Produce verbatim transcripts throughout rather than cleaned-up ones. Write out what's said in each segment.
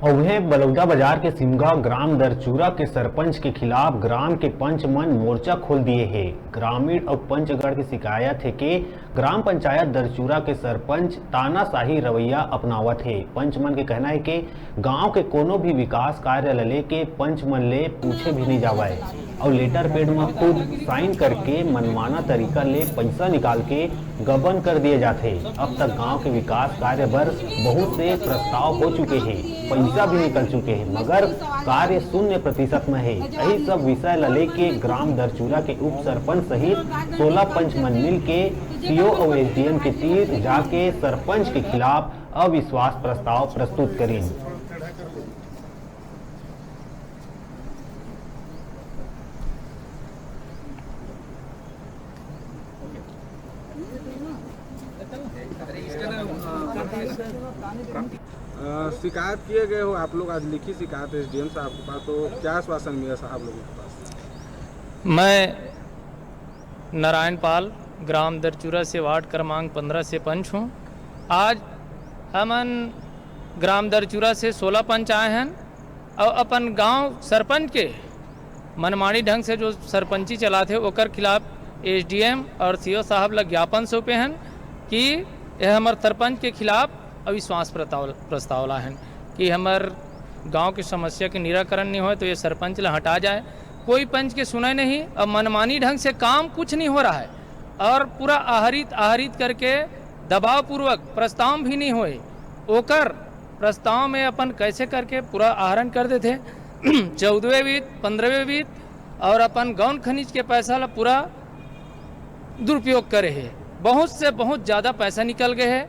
अउ उहें, बलौदा बाजार के सिमगा ग्राम दरचूरा के सरपंच के खिलाफ ग्राम के पंच मन मोर्चा खोल दिए हे। ग्रामीण अउ पंचगण के शिकायत हे के ग्राम पंचायत दरचूरा के सरपंच तानाशाही रवैया अपनावत हे। पंच मन के कहना हे के गांव के कोनो भी विकास कार्य ल लेके पंच मन ले पूछे भी नहीं जावय। अउ लेटर पैड म खुद साइन करके मनमाना तरीका ले पइसा निकाल के गबन कर दिए जाथे। अब तक गांव के विकास कार्य बर बहुत से प्रस्ताव हो चुके हे, पइसा भी निकल चुके हे, मगर कार्य शून्य प्रतिशत म हे। यही सब विषय ल लेके ग्राम दरचूरा के उप सरपंच सहित सोलह पंच मन मिल के सीओ अउ एसडीएम के तीर जाके सरपंच के खिलाफ अविश्वास प्रस्ताव प्रस्तुत करिन। अ, शिकायत किए गए हो आप लोग, आज लिखी शिकायत एसडीएम साहब के पास, तो क्या आश्वासन मिला साहब लोगों के पास? मैं नारायण पाल, ग्राम दरचूरा से वार्ड क्रमांक पन्द्रह से पंच हूँ। आज हमन ग्राम दरचूरा से सोलह पंच आए हैं और अपन गांव सरपंच के मनमानी ढंग से जो सरपंची चलाथे ओकर खिलाफ एसडीएम और सीओ साहब ला ज्ञापन सौंपे हैं कि यह हमर सरपंच के खिलाफ अविश्वास प्रस्ताव प्रस्ताव ला हैं कि हमर गांव के समस्या के निराकरण नहीं होए तो ये सरपंच ला हटा जाए। कोई पंच के सुने नहीं और मनमानी ढंग से काम कुछ नहीं हो रहा है और पूरा आहरित आहरित करके दबावपूर्वक प्रस्ताव भी नहीं होए, ओकर प्रस्ताव में अपन कैसे करके पूरा आहरण कर देथे। चौदहवें वित्त, पन्द्रहवें वित्त और अपन गौन खनिज के पैसा ला पूरा दुरुपयोग करे हे। बहुत से बहुत ज़्यादा पैसा निकल गए हे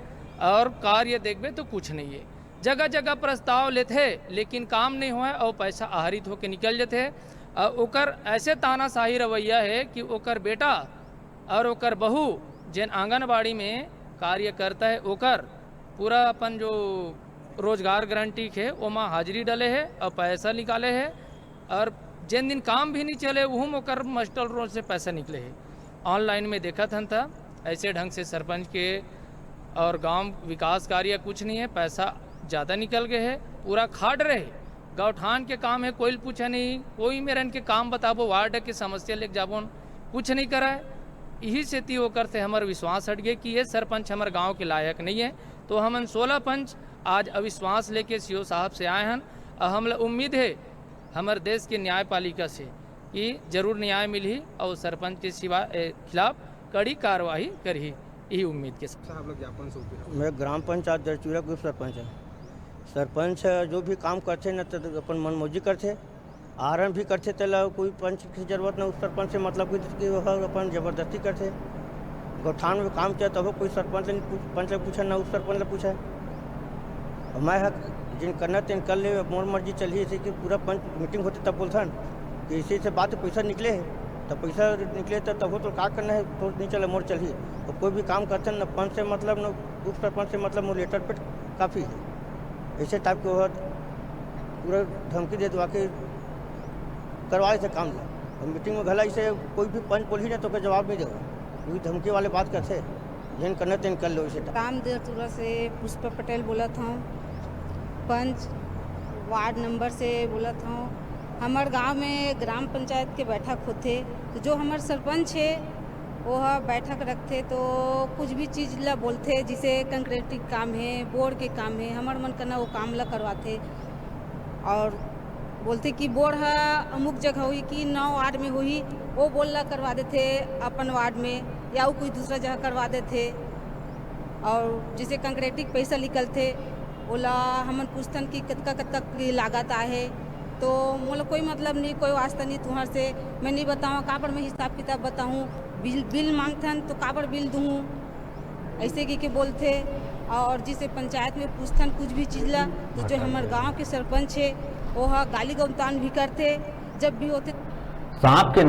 और कार्य देखबे तो कुछ नहीं है। जगह जगह प्रस्ताव लेथे लेकिन काम नहीं होए और पैसा आहरित होके निकल जथे। और ओकर ऐसे तानाशाही रवैया है कि ओकर बेटा और ओकर बहू जेन आंगनबाड़ी में कार्य करता है ओकर पूरा अपन जो रोजगार गारंटी के ओमा हाजिरी डाले हे और पैसा निकाले हे और जेन दिन काम भी नहीं चले उहू में ओकर मास्टर रोल से पैसा निकले हे। ऑनलाइन में देखत हन त ऐसे ढंग से सरपंच के और गांव विकास कार्य कुछ नहीं है, पैसा ज़्यादा निकल गए है, पूरा खाट रहे। गौठान के काम है कोई पूछा नहीं, कोई मेरन के काम बताबो, वार्ड के समस्या लेके जाबो, कुछ नहीं कराए। यही सेती ओकर से हमर विश्वास हट गए कि ये सरपंच हमर गांव के लायक नहीं है। तो हमन सोलह पंच आज अविश्वास लेके सीओ साहब से आए हन और हमला उम्मीद है हमर देश के न्यायपालिका से कि जरूर न्याय मिलही और सरपंच के सिवा ए, खिलाफ कड़ी कार्रवाई करही, यही उम्मीद के साथ। साहब लोग ज्ञापन सौंपे हैं। मैं ग्राम पंचायत दरचूरा के उप सरपंच है। सरपंच जो भी काम करथे न तो अपन मनमौजी करथे, आहरण भी करथे, तेला कोई पंच की जरूरत न, उप सरपंच से मतलब कि कि वह अपन जबरदस्ती करथे। गौठान में काम किया तब कोई सरपंच ले पूछ- पंच ले पूछे न उप सरपंच ले पूछे। और मैं हक जिन करना तेन कर ले, मोर मर्जी चलही। ऐसे कि पूरा पंच मीटिंग होते तब बोलथन कि इसी से बात पैसा निकले है, तब पैसा निकले तो तब तो का करना है, तो नहीं चले, मोर चलही। तो कोई भी काम करते न पंच से मतलब न उप सरपंच से मतलब मोर लेटर पेड काफ़ी है। ऐसे टाइप के वह पूरा धमकी दे दवा के करवा देथे काम ला। और मीटिंग में घला इसे कोई भी पंच बोलही ना तो ओकर जवाब नहीं देवो, वही धमकी वाले बात करथे, जेन करना तेन कर लो इसे। राम देवतुरा से पुष्पा पटेल बोलत हूँ, पंच वार्ड नंबर से बोलत हूँ। हमर गांव में ग्राम पंचायत के बैठक होथे, तो जो हमर सरपंच हे वो ह बैठक रखथे तो कुछ भी चीज ला बोलथे, जिसे कंक्रीटिंग काम हे, बोर के काम हे, हमर मन करना वो काम ला करवाथे। और बोलथे कि बोर ह अमुक जगह होही कि नौ वार्ड में होही, वो बोर ला करवा देथे अपन वार्ड में, या वो कोई दूसरा जगह करवा देथे। और जैसे कंक्रीटिंग पैसा निकलथे, ओला हमन पूछथन कि कतका कतका के लागत आहे, तो मोला कोई मतलब नहीं, कोई वास्ता नहीं तुहर से। मैं नहीं बताऊँ, काबर मैं हिसाब किताब बताऊँ? बिल बिल मांगथन तो काबर बिल दूँ? ऐसे की के बोलथे। और जिसे पंचायत में पूछथन कुछ भी चीज ला, तो जो हमर गांव के सरपंच हे, वो ह गाली गौतान भी करथे। जब भी होथे सांप के